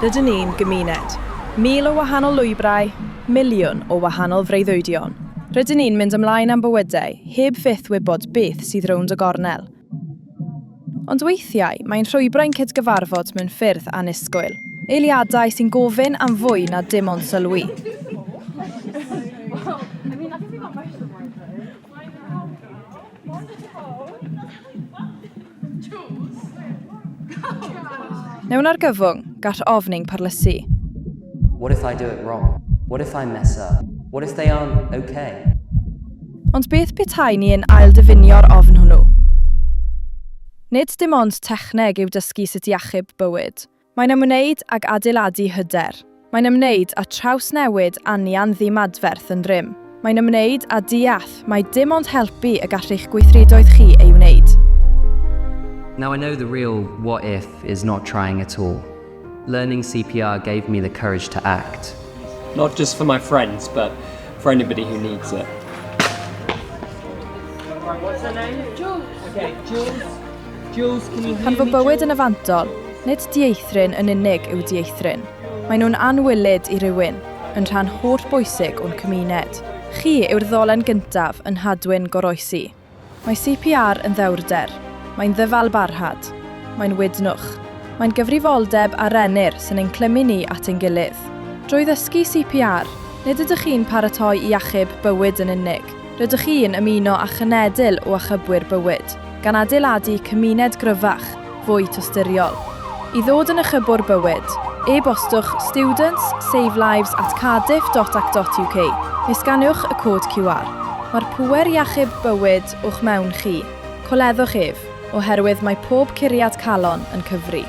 Rydyn ni'n gymuned. 1,000 o wahanol lwybrau, miliwn o wahanol freuddwydion. Rydyn ni'n mynd ymlaen â'n bywydau heb fyth wybod beth sydd rownd y gornel. Ond weithiau, mae'n llwybrau'n cydgyfarfod mewn ffyrdd annisgwyl. Eiliadau sy'n gofyn am fwy na dim ond sylwi. Mewn argyfwng, gall ofn ein parlysu. What if I do it wrong? What if I mess up? What if they aren't okay? Ond beth petai ni yn ailddiffinio'r ofn hwnnw? Nid dim ond techneg yw dysgu sut i achub bywyd. Mae'n ymwneud ag adeiladu hyder. Mae'n ymwneud â trawsnewid anian ddiymadferth yn rym. Mae'n ymwneud â deall mai dim ond helpu y gall eich gweithredoedd chi ei wneud. Now I know the real what if is not trying at all. Learning CPR gave me the courage to act. Not just for my friends, but for anybody who needs it. What's her name? Jules. Okay, Jules. Jules, can you hear Pan fo me, bywyd Jules? yn y fantol, nid dieithryn yn unig yw dieithryn. Maen nhw'n anwylyd i rywun, yn rhan hollbwysig o'n cymuned. Chi yw'r ddolen gyntaf yn nhadwyn goroesi. Mae CPR yn ddewrder. Mae'n ddyfalbarhad. Mae'n wydnwch. Mae'n gyfrifoldeb a rennir sy'n ein clymu ni at ein gilydd. Drwy ddysgu CPR, nid ydych chi'n paratoi i achub bywyd yn unig, rydych chi'n ymuno â chenedl o achubwyr bywyd, gan adeiladu cymuned gryfach, fwy tosturiol. I ddod yn achubwr bywyd, e-bostiwch studentssavelives at cardiff dot ac dot uk neu sganiwch y cod QR. Mae'r pŵer i achub bywyd o'ch mewn chi. Coleddwch ef, oherwydd mae pob curiad calon yn cyfri.